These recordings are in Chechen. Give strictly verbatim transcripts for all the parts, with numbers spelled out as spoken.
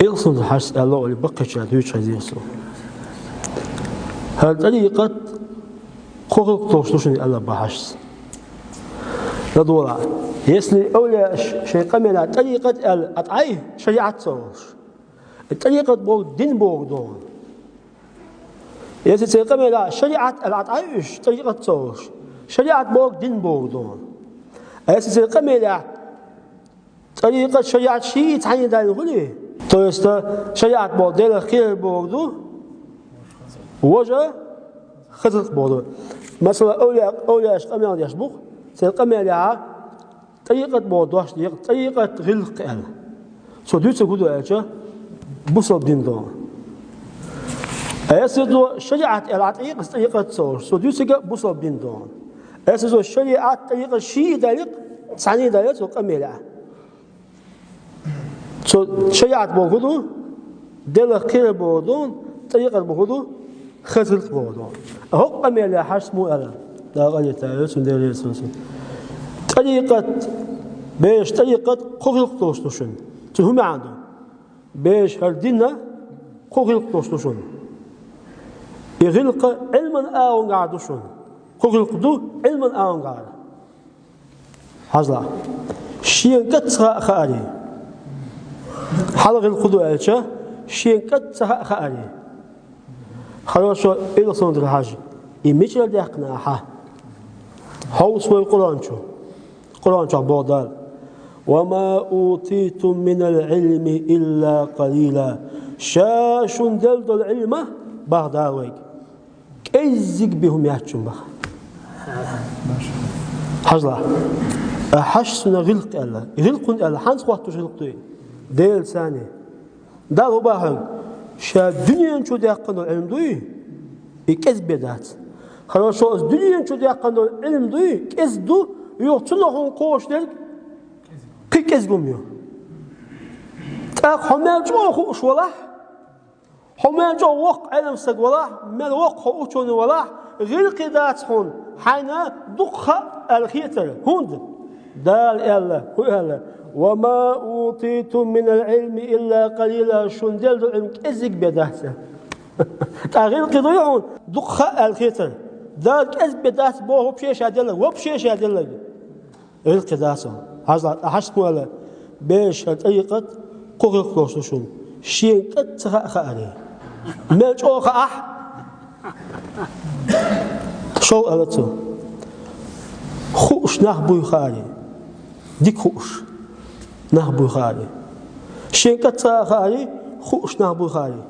Илсунца хьашт аьлла олий баккхийчара дуьйцуш хезира со. ХӀара тӀарикъат кхо гӀиллакх долуш ду шуна аьлла боху хьашт. ЛадогӀалахь, если эвлаяаш шайн къамелехь тӀарикъат аьлла ӀатӀай, шариӀат ца олуш. И тӀарикъат бохург дин бохург ду. Если церан къамелехь шариӀат аьлла ӀатӀай уьш, тӀарикъат ца олуш. ШариӀат бохург дин бохург ду. А если церан къамелехь тӀарикъат, шариӀат шиъ цхьаьна далийна хуьлий? То есть, шариӀат бохург Делах кхерар бохург ду, важа хаза гӀиллакх бохург ду. Масала, эвлаяаш, эвлаяаш къамел деш бу-кх, церан къамелехь тӀарикъат бохург дош декъа, тӀарикъат гӀиллакх аьлла. Цо дуьйцург хӀун ду аьлча, бусалба дин ду. А если цо шариӀат аьлла ӀатӀай, тӀарикъат ца олуш, цо дуьйцург а бусалба дин ду. А если цо шариӀат, тӀарикъат шиъ далий-кх, цхьаьна далий цо къамелехь. Цо шариӀат бохург хӀун ду, Делах кхерар бохург ду, тӀарикъат бохург хӀун ду, хаза гӀиллакх бохург ду. А хӀокху къамелехь хьашт муха аьлла? Дала къинхетам бойла цунна, Дела реза хуьлда цунна. ТӀарикъат, бераш, тӀарикъат кхо гӀиллакх долуш ду шуна. Цуьнан хӀун маьӀна ду? Бераш, хӀара дин а кхо гӀиллакх долуш ду шуна. И гӀиллакх Ӏилман агӀонгахьара ду шуна. Кхо гӀиллакх ду Ӏилман агӀонгахьара. Хьажал. Шена кӀант ца хаа хаарий. Хьалха гӀиллакх хӀун ду аьлча, шена кӀант ца хаа хаарий. Хорошо, илсунтара хьажа. И мичара даьккхина ахьа? Хьовса вай Къуръан чу. Къуръан чохь боху Дала: «Ва ма утитум минал Ӏилми илла къалила». Ша шуна делла долу Ӏилма, боху Дала вайга, кӀеззиг бен хӀума яц шуна боху. Хьажал. А хьашт цунах гӀиллакх аьлла. ГӀиллакх хӀунда аьлла? Хьанца хӀоттош гӀиллакх ду и? Делаца. Дала хӀун боху хьоьга? Ша дуьнен чу даьккхина долу Ӏилма дуй, и кӀезиг бен дац. Хорошо, аса дуьнен чу даьккхина долу Ӏилма дуй, кӀезиг ду, юха цунах хьуна кхочушдерг кхин кӀезиг хӀума ю. ТӀаккха хьо мел чӀогӀа хууш валахь, хьо мел чӀогӀа воккха Ӏелам стаг валахь, мел воккха хьо учёный валахь, гӀиллакхе дац хьуна хьайна дукха хаьа аьлла хетар. ХӀунда? Дала аьлла, хӀун аьлла: «Ва ма утитум минал Ӏилми илла къалила», шуна делла долу Ӏилма кӀезиг бен дац аьлла. ТӀаккха гӀиллакхе дуй хьуна дукха хаьа аьлла хетар? Дала кӀезиг бен дац боху вообще ша делларг, вообще ша делларг. ГӀиллакхе дац хьуна. Хьажал, хьашт муха аьлла? Бераш, хӀара тӀарикъат кхо гӀиллакх долуш ду шуна. Шена кӀант ца хаа хаарий. Мел чӀогӀа хаахь, шов аьлла цо. Хууш нах буй хаарий. Дика хууш нах буй хаарий. Шена кӀант ца хаа хаарий, хууш нах буй хаарий.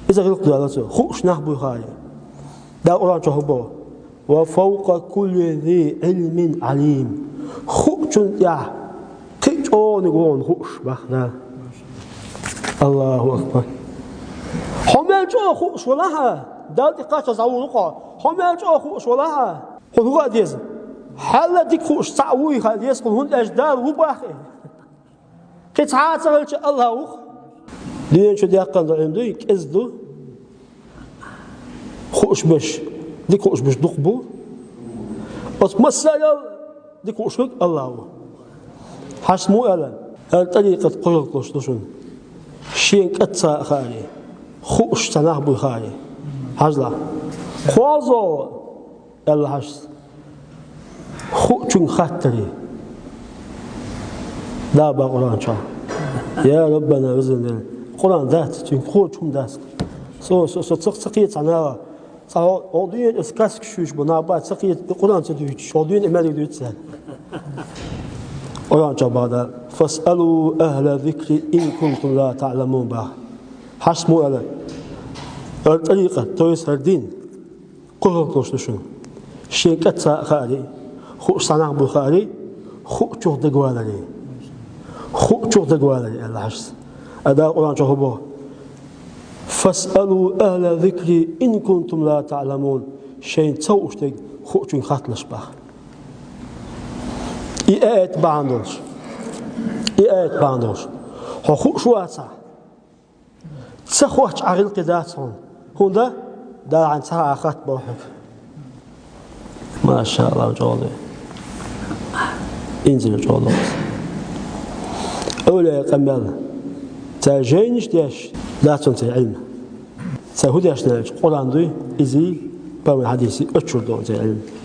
Иза гӀиллакх ду аьлла цо, хууш нах буй хаарий. Дала Къуръан чохь хӀун боху: «Ва фавкъа кулли зи Ӏилмин Ӏалим». Хуучунна тӀехь кхин а чӀогӀаниг ву хьуна хууш, боху Дала. Аллаху акбар! Хьо мел чӀогӀа хууш валахь а, Далла тӀе кхаччалц дӀавур ву-кх хьо. Хьо мел чӀогӀа хууш валахь а, хьуна хӀун хаа деза? Хьал а дика хууш цхьаъ вуй хаа деза хьуна, хӀунда аьлча Дала ву боху и. Кхин цхьа а ца хилча, АллахӀ ву-кх. Дуьнен чу даьккхина долу Ӏилма дуй, кӀезиг ду. Хууш берш, дика хууш берш дукха бу. Оцу массарал дика хууш верг АллахӀ ву. Хьашт муха аьлла? ХӀара тӀарикъат кхо гӀиллакх долуш ду шуна. Шена кӀант ца хаа хаарий. Хууш цхьа нах буй хаарий. Хьажал. КхозлагӀа аьлла хьашт. Хуучуьнга хаттарий. Дала боху Къуръан чохь: «Я Раббана, везан Дела». Къуръан дац, цуьнга кхочуш хӀума дац. Со, со, со ца, ца кхета цхьа наха. Цхьа хьо, хьо дуьйна аса каскаш шуьйш бу, наха бац ца кхета, Къуръан ца дуьйцуш, хьо дуьйна мел дуьйцу. Къуръан чохь боху Дала: «Фасъалу ахӀла зикри ин кунтум ла таӀламун», боху. Хьашт муха аьлла? ХӀара тӀарикъат, то есть хӀара дин. Кхо гӀиллакх долуш ду шуна. Шена кӀант ца хаа хаарий, хууш цхьа нах буй хаарий, хуучух дагаваларий. Хуучух дагаваларий аьлла хьашт. А Дала Къуръан чохь хӀун боху: «Фасъалу ахӀла зикри ин кунтум ла таӀламун». Шайна ца хууш дерг хуучуьнга хатталаш боху. И аят бахьана долуш. И аят бахьана долуш. Хьо хууш вацахь, ца хоттуш Ӏа гӀиллакхе дац хьуна. ХӀунда? Дала хьайна ца хаьа хатта боху хьоьга. Маша АллахӀ, чӀогӀа ду. Инзаре чӀогӀа ду. Эвлаяийн къамел. Цара жайнаш деш дац цунца Ӏилма. Цара хӀу деш даьлча, Къуръан дуй, изий, пайхамара хьадисий, оцу чура долу цара Ӏилма.